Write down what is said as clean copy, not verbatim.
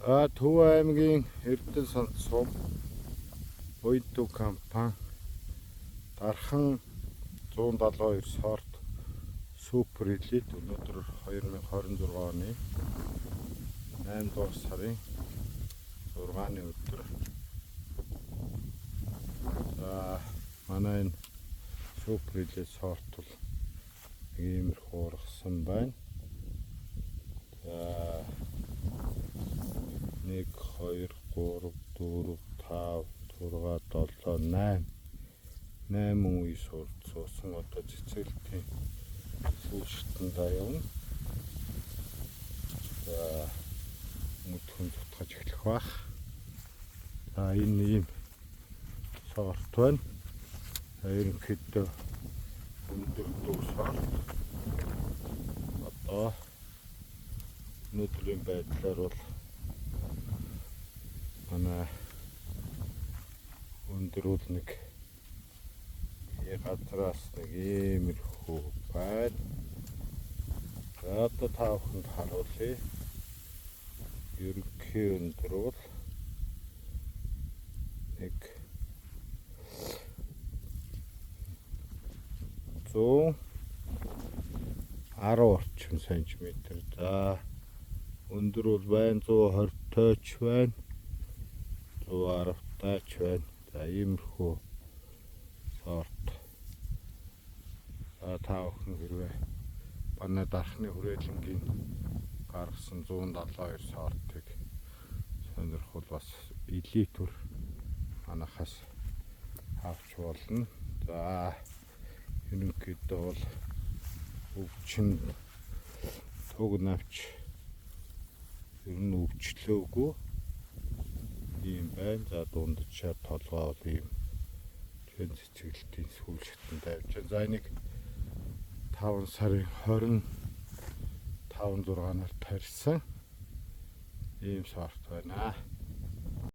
За, Төв аймгийн Эрдэнэ сум Уйду компани Дархан 172 сорт Супер Элит өнөөдөр 2026 оны 8 дугаар сарын 6-ны өдөр. За, манай энэ Супер Элит сорт бол нэг иймэрхүү ургасан байна. За, 1 2 3 4 5 6 7 8 8 үе сурцсан, одоо цэцэрлэгийн сүүл шатандаа явна. За, мөдхөн зутгаж эхлэх байх. За, энэ ийм сорт байна. За, ерөнхийдөө өндөр дүү сорт. Одоо өнөөдрийн байдлаар бол манай өндөр бол нэг газраас нэг иймэрхүү байна. За, одоо та бүхэнд харуулъя. Ерөнхий өндөр бол нэг 110 орчим сантиметр. За, өндөр бол байна, 120 тойч байна. 110 таач байна. За, иймэрхүү сорт. За, та бүхэн хэрвээ манай Дархны хүрээлэнгийн гаргасан 172 сортыг сонирхвол бас элитүр манахаас авч болно. За, ерөнхийдөө бол өвчин туг навч ер нь өвчлөөгүй ийм байна. За, дунджаар толгой бол ийм чэн цэцэглэлтийн сүүл шатанд тавьж байна. За, энийг 5 сарын 25 6-наар тарьсан ийм сорт байна.